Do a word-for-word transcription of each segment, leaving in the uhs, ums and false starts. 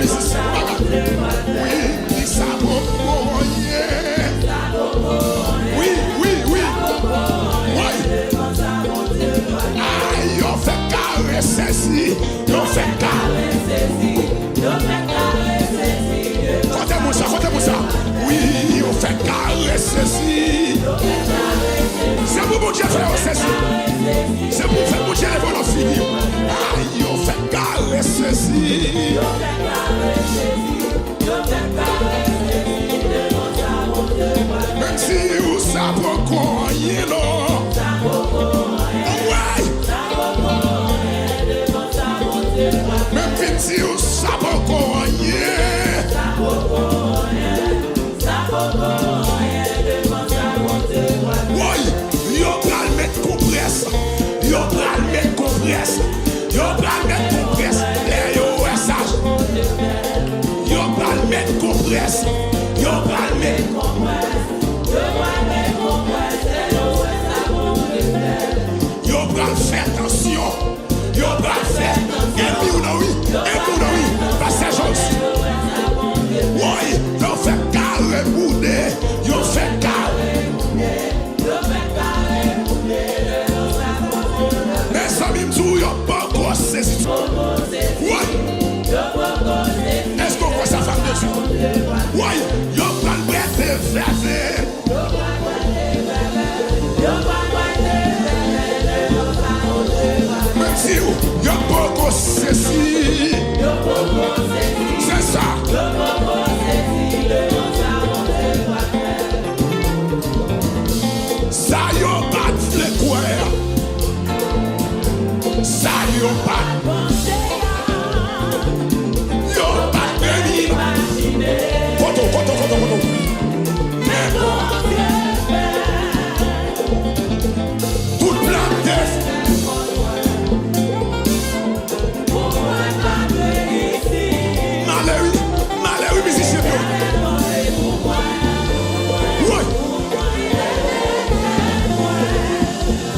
Wi, di sa poko anyen. Wi, wi, wi. Woy. Ay, yo fèk kare sezi. Yo fèk kare sezi. Kote moun sa, kote moun sa? Wi, yo fèk kare sezi. Se pou Bondye fè yo sezi. Se pou fè Bondye leve nan figi yo. Ay, yo fèk kare sezi. Menm si ou sa poko anyen non. Anwey. Menm vin di ou sa poko anyen. Woy, yo pral met konprès. Yo pral met konprès. Yo pral met konprès. Lè yo wè sa. Yo pral met konprès. Yo pral met. Yo pral fè tansyon. Yo pral fè. Enmi w nan wi. Enmi w nan wi. Pastè Jones. Woy, yo fè kare boude. Yo fè kare. Mezanmi, m di w, yo poko sezi. Woy. Èske w kwè sa, fanm de Dye? Woy, yo pral prete vèvè. Mwen di w, yo poko sezi. Se sa. Sa yo pa t vle kwè. Sa yo pa t panse a. Yo pa t menm imajine. Kote w, kote w, kote w, kote w? Men Bondye fè. Tout plan te. Malè wi, malè wi mizisyen yo. Woy.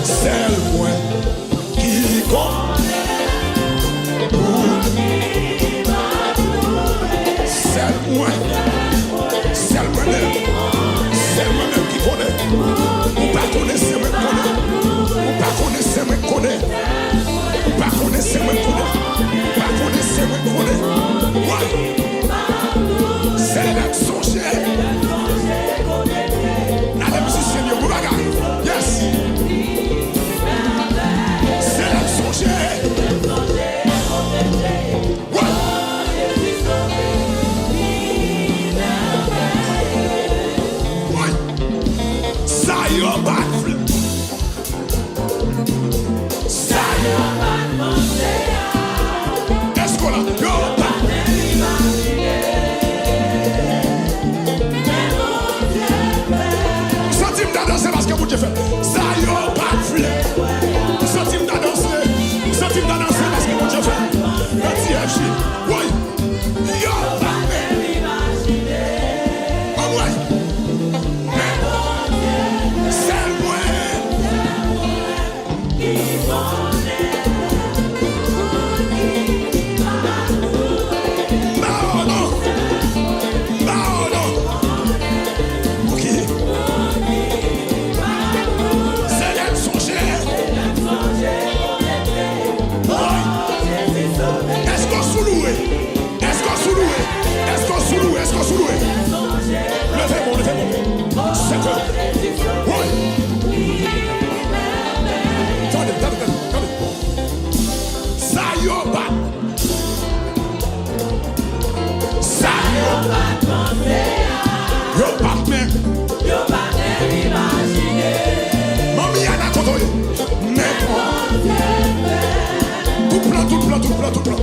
Sèl mwen ki konnen. Sèl mwen. Sèl mwen menm. Sèl mwen menm ki konnen. Ou pa konnen, se mwen k konnen. Ou pa konnen, se mwen k konnen. Ou pa konnen, se mwen k konnen. Ou pa konnen, se mwen k konnen. Woy. Se lè m sonje. N ale mizisyen yo, bon bagay. Yes. Se lè m sonje. Woy. Woy. Sa yo pa t vle. Sa yo pa t panse a. Èske w la? Yo pa t menm imajine. Men Bondye fè. M santi m ta danse paske Bondye fè. Sa yo pa t vle. M santi m ta danse. M santi m ta danse paske Bondye fè. Nan T F J. Woy. Yo pa t menm imajine. Anmwey. Men Bondye fè. Sèl mwen. Ba w non. Ba w non. Pou ki? Se lè m sonje. Woy. Èske w sou lwe? Èske w sou lwe? Èske w sou lwe? Èske w sou lwe? Leve men w, leve men w. Sèke. Woy. Tande, tande, tande, tande. Sa yo pa t. Sa yo pa t panse a. Yo pa t menm. Yo pa t menm imajine. Manmi Ana, kote w ye? Men. Tout plan, tout plan, tout plan, tout plan.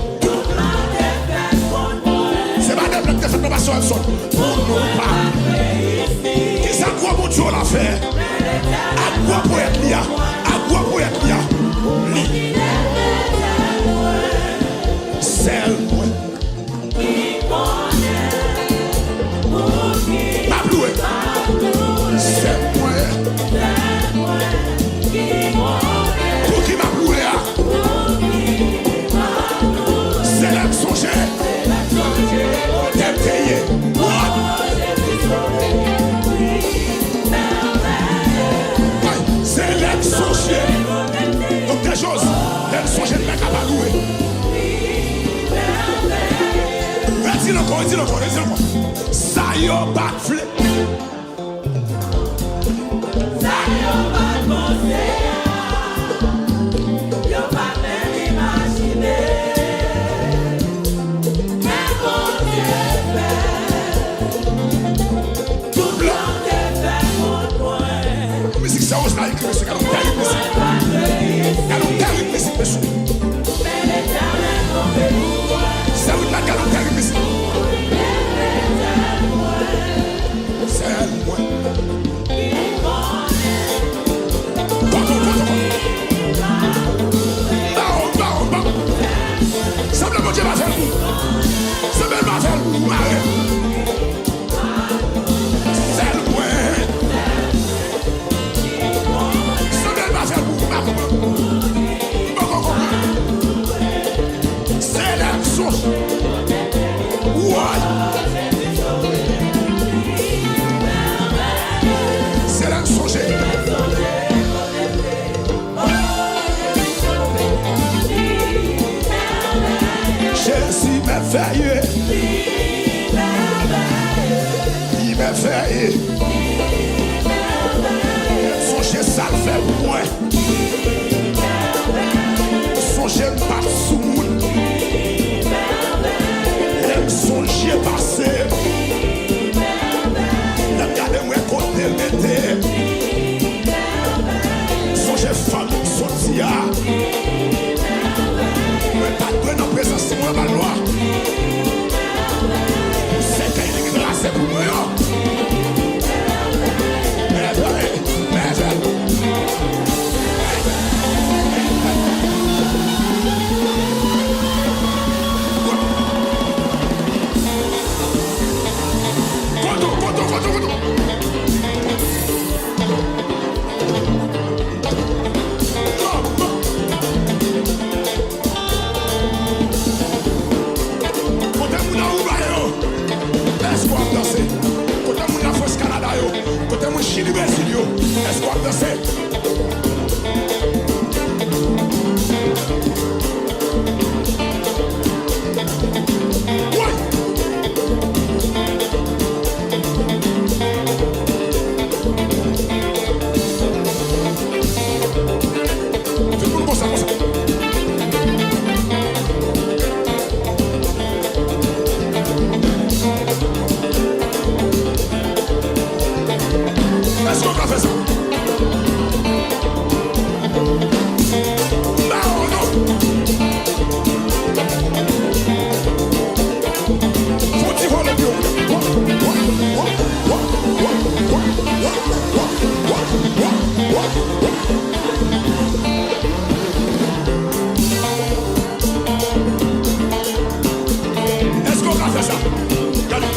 Se pa de blag te fèt nan Pastè Elson. Pou nou pa. Kisa gwo Bondye w la fè? Ak gwo ponyèt li a. Ak gwo ponyèt li a. Li. Sèl mwen. M ap louwe. Sèl mwen. Pou ki m ap louwe a? Se lè m sonje. Sonje m pa ka pa louwe. Redi l ankò, redi l ankò, redi l ankò. Sa yo pa t vle. Sa yo pa t panse a, yo pa t menm imajine. Men Bondye fè. Tout plan te fè kont mwen. Mizik sa, Rosemary ekri, mesye, gade yon tèt mizik. Gade yon tèt mizik, mesye. Sa, wi, gade yon tèt mizik. Sèl mwen. Kote w, kote w, kote w. Ba w, ba w, ba w. Sanble Bondye pa fè l pou ou. Sanble l pa fè l pou ou, mare. Sèl mwen. Sanble l pa fè l pou ou, m pa konprann. M poko konprann. Se lè m sonje. Woy. Se lè m sonje. Jezi mèvèye. Li mèvèye. Sonje sa l fè pou mwen. Sonje m pa t soumoun. Lè m sonje pase. Lè m gade m wè kote l mete. Sonje fanmi m soti a. Mwen pa t dwe nan prezans mwen anba lwa. Pou sèkèy li kraze pou mwen yo. Mèvèy, mèvèy. Kote w, kote w, kote w, kote w. Kote moun Aruba yo? Èske w ap danse? Kote moun Lafrans, Kanada yo? Kote moun Chili, Brezil yo? Èske w ap danse? Woy! Tout moun konsa, konsa. Èske w ka fè sa? Ba w non. Fon ti vole pye w. Èske w ka fè sa? Gade.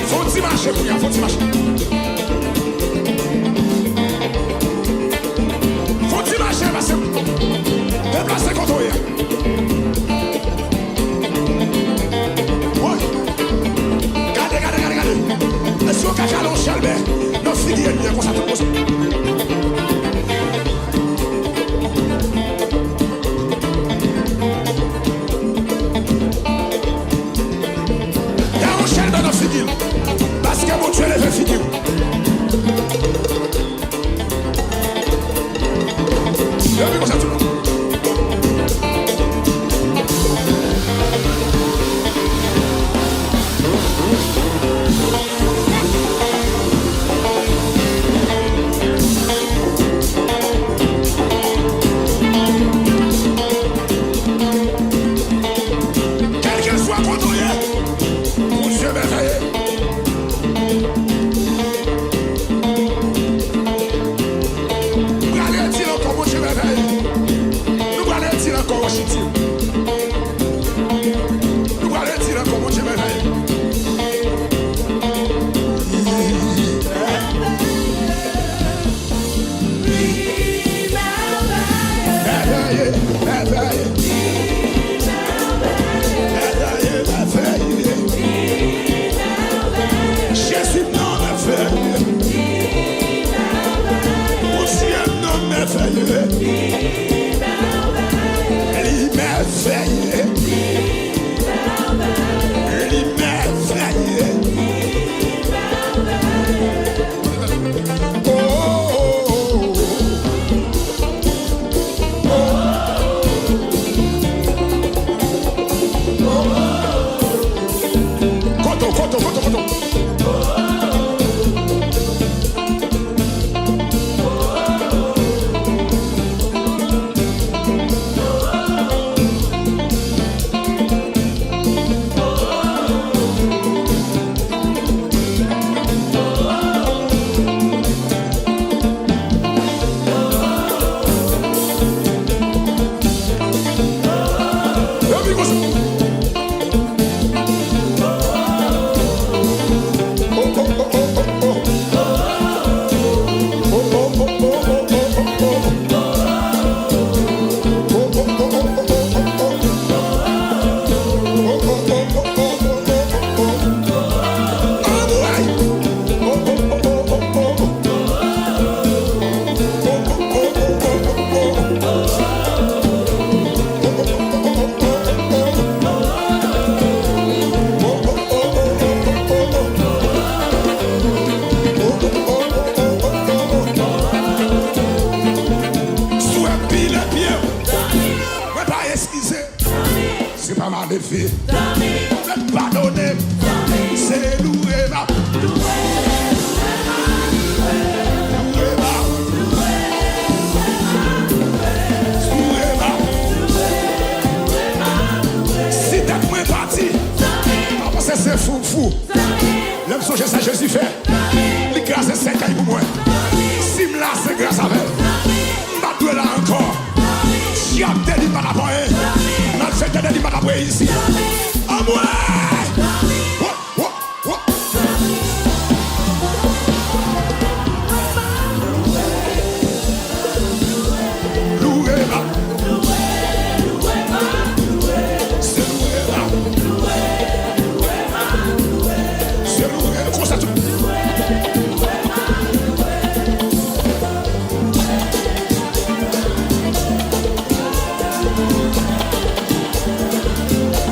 Fon ti mache kounye a, fon ti mache. Fon ti mache, pase. Deplase kote w ye a. Woy! Gade, gade, gade, gade! Èske w ka kale yon chèlbè nan figi ènmi an konsa tout bon? Kale yon chèlbè nan figi l. Paske Bondye leve figi l. Kòman chiti? Nou prale di l ankò, Bondye mèvèye. Mèvèye, mèvèye. Mèvèye, mèvèye. Jezi nan mèvèye. Bondye nan mèvèye. Li mèvèye. Li mèvèye. Oh, oh, oh, oh. Koto, koto, koto, koto. Sou pile pye. Mwen pa eskize. Se pa maleve. Mwen padone. Se louwe m ap louwe. Louwe m ap louwe. Louwe m ap louwe. Si tèt mwen pati, pa panse se foufou. Lè m sonje sa Jezi fè, li kraze sèkèy pou mwen. Si m la, se gras avè l. M pa t dwe la ankò. Dyab te di m pa t ap anyen. Malfektè te di m pa t ap reyisi. Anmwe! Wo, wo, wo. Louwe m ap louwe. Se louwe m ap louwe. Se louwe konsa tou.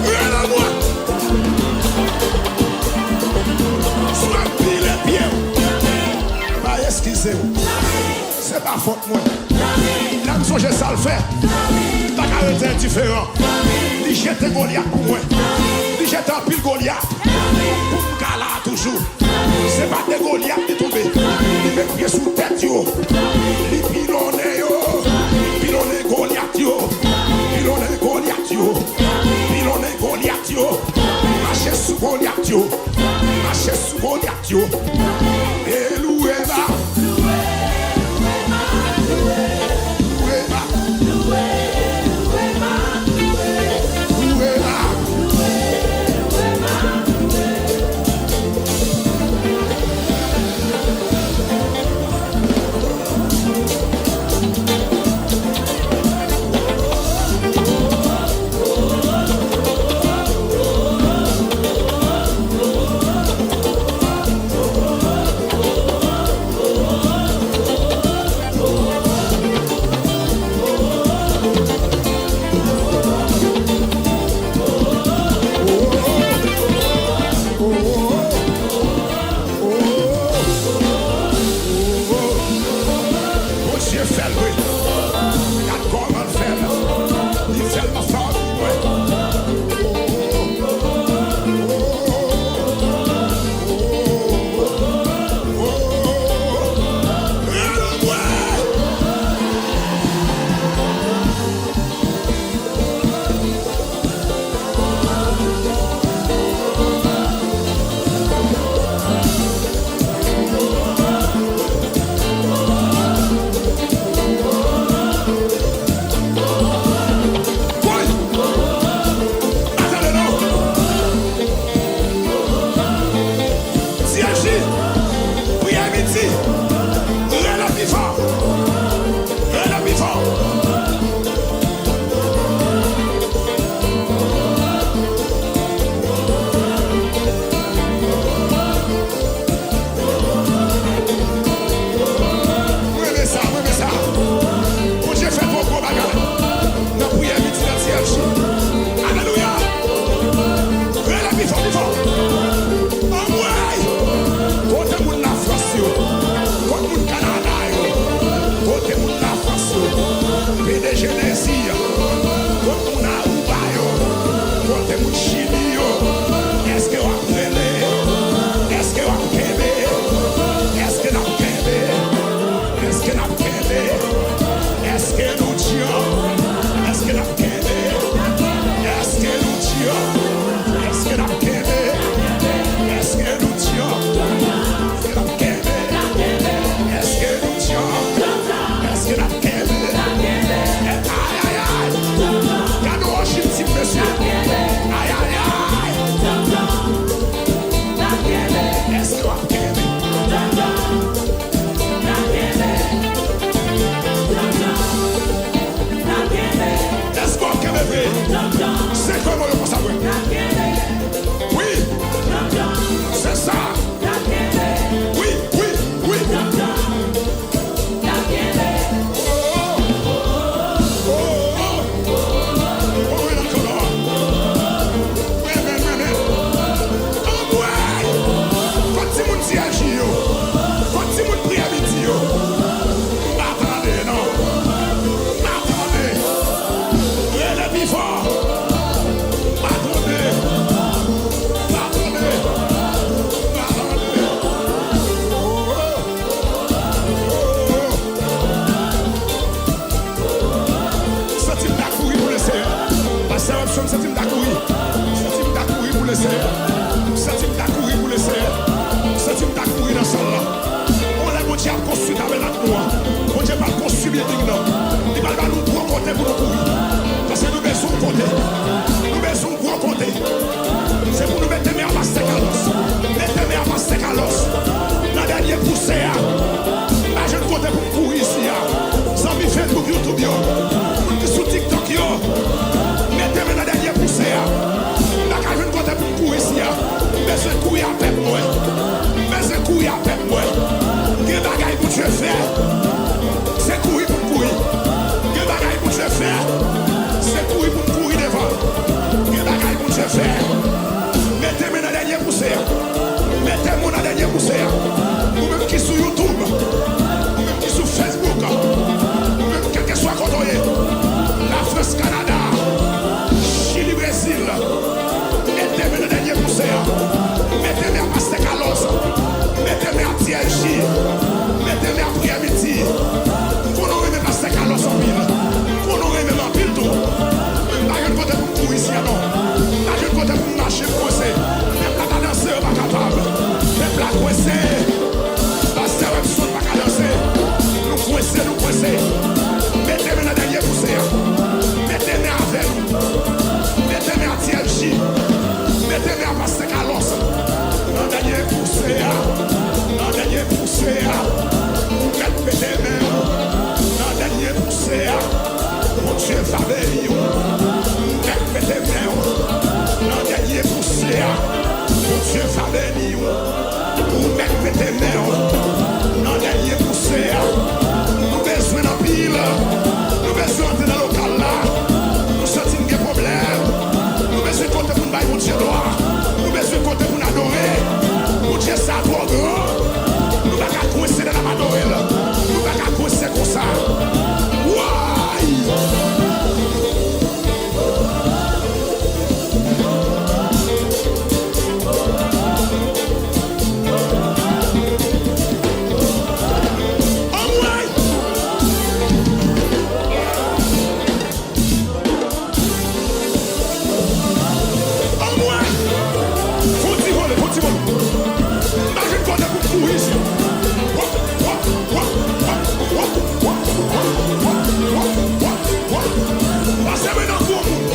Rele mwen. Swa pile pye. Pa eskize w. Se pa fòt mwen. Lè m sonje sa l fè, m pa ka rete endiferan. Li jete Golyat pou mwen. Li jete anpil Golyat pou m ka la toujou. Se pa de Golyat li touve. Li met pye sou tèt yo. Li pilonnen yo. Pilonnen Golyat yo. Pilonnen Golyat yo. Pilonnen Golyat yo. Mache sou Golyat yo. Mache sou Golyat yo. E louwe m ap louwe. Louwe m ap louwe. Louwe m ap louwe. Mesye. Ay, ay, ay. Èske w ap kenbe? Èske w ap kenbe vre? Se kòman yo konsa vre? Wi. Se sa. Wi, wi, wi. Kot timoun T F J yo? Kot timoun priyè midi yo? M pa tande non. M pa tande. Rele pi fò. M pa tande. M pa tande. M pa tande. Santi m ta kouri pou Leseyè. Pastè Robson, santi m ta kouri. Santi m ta kouri pou Leseyè. Santi m ta kouri pou Leseyè. Santi m ta kouri nan sal la. On lè Bondye ap konstwi tabènak nou an, Bondye pral konstwi bilding nan. Li pral ba nou gwo kote pou nou kouri. Paske nou bezwen yon kote. Nou bezwen yon gwo kote. Se pou nou mete men a pastè Carlos. Mete men a pastè Carlos. Nan dènye pouse a. M pa jwenn kote pou m kouri isi a. Zanmi Facebook, YouTube yo. Moun ki sou TikTok yo. Mete men nan dènye pouse a. M pa ka jwenn kote pou m kouri isi a. M bezwen kouri a pèp mwen. M bezwen kouri a pèp mwen. Gen bagay Bondye fè. Se kouri pou m kouri. Gen bagay Bondye fè. Se kouri pou m kouri devan. Gen bagay Bondye fè. Mete men nan dènye pouse a. Mete men nan dènye pouse a. Ou menm ki sou YouTube. Ou menm ki sou Facebook. Ou menm kèlkeswa kote w ye. Lafrans, Kanada. Chili, Brezil. Mete men nan dènye pouse a. Mete men a pastè Carlos. Mete men a T F J. Mete men a priyè midi. M konnen w renmen pastè Carlos anpil. M konnen w renmen m anpil tou. Men m pa jwenn kote pou m kouri isi a non. M pa jwenn kote pou m mache, m kwense. Pèp la ta danse, yo pa kapab. Pèp la kwense. Pastè Robson pa ka danse. Nou kwense, nou kwense. Mete men nan dènye pouse a. Mete men avè nou. Mete men a T F J. Mete men a pastè Carlos. Nan dènye pouse a. Nan dènye pouse a. Ou mèt mete men w. Nan dènye pouse a. Bondye va beni w. Ou mèt mete men w. Nan dènye pouse a. Bondye va beni w. Ou mèt mete men w nan dènye pouse a. Nou bezwen anpil. Nou bezwen antre nan lokal la. Nou santi n gen pwoblèm. Nou bezwen kote pou n bay Bondye glwa. Nou bezwen kote pou n adore. Bondye sa twò gran. Nou pa ka kwense lè n ap adore l. Nou pa ka kwense konsa. Woy! Anmwey! Anmwey! Fon ti vole, fon ti vole. M pa jwenn kote pou m kouri isi. Pase men nan gwo moun.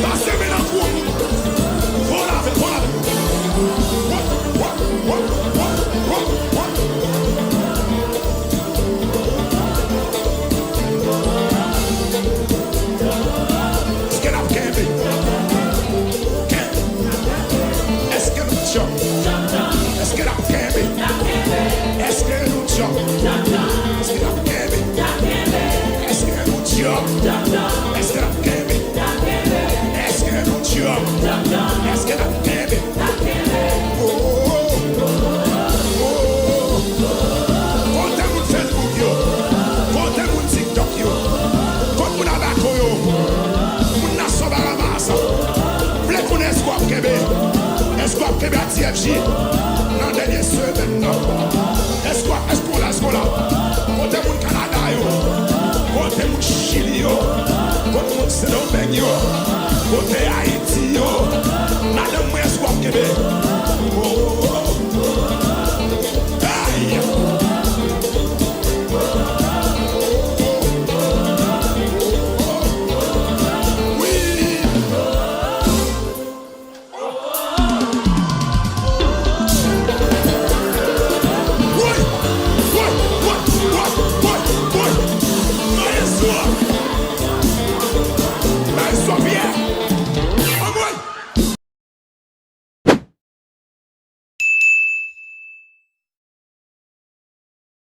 Pase men nan gwo moun. Vole avè l, vole avè l. Èske n ap kenbe? Kenbe. Èske nou djòb? Èske n ap kenbe? Èske nou djòb? Èske n ap kenbe? Èske nou djòb? Èske n ap kenbe? Èske nou djòb? Èske n ap kenbe? Oh, oh, oh. Kote moun Facebook yo? Kote moun TikTok yo? Kot moun Abako yo? Moun Nasyon Bahamas? Vle konnen èske w ap kenbe? Èske w ap kenbe ak T F J nan dènye semèn nan? Èske w ap, èske w la, èske w la? Kote moun Kanada yo? Kote moun Chili yo? Kote moun Sendomeng yo? Kote Ayiti yo? Madanm mwen, èske w ap kenbe? Oh, oh, oh.